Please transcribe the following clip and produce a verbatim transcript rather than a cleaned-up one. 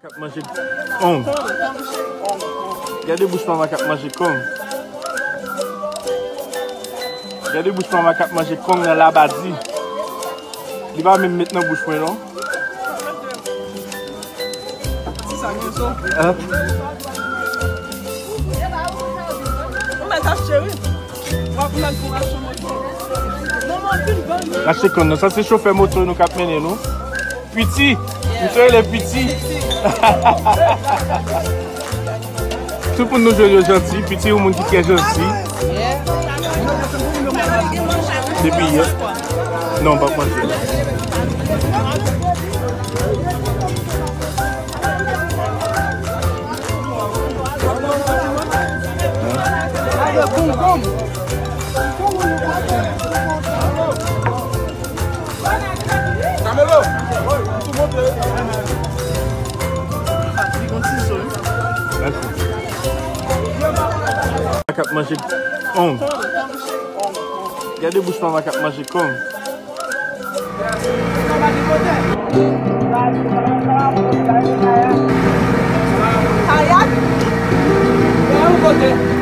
K ap manje kong. Gade bouch mama k ap manje kong. Gade bouch mama k ap manje kong nan labadi. Li pa menm met nan bouch mwen non. Ti sa gen so. Hein? Ou mèt achte wi. W ap mèt pou achte moto. Achte kong nan. Sa se chofè moto nou k ap mennen nou. Piti. Misye rele Piti. Tout moun nou jwenn yo janti. Piti yon moun ki trè janti. Depi yè. Non, m p ap manje. Mèsi. K ap manje kong. Gade bouch mama k ap manje kong. Kayak? Yon kote.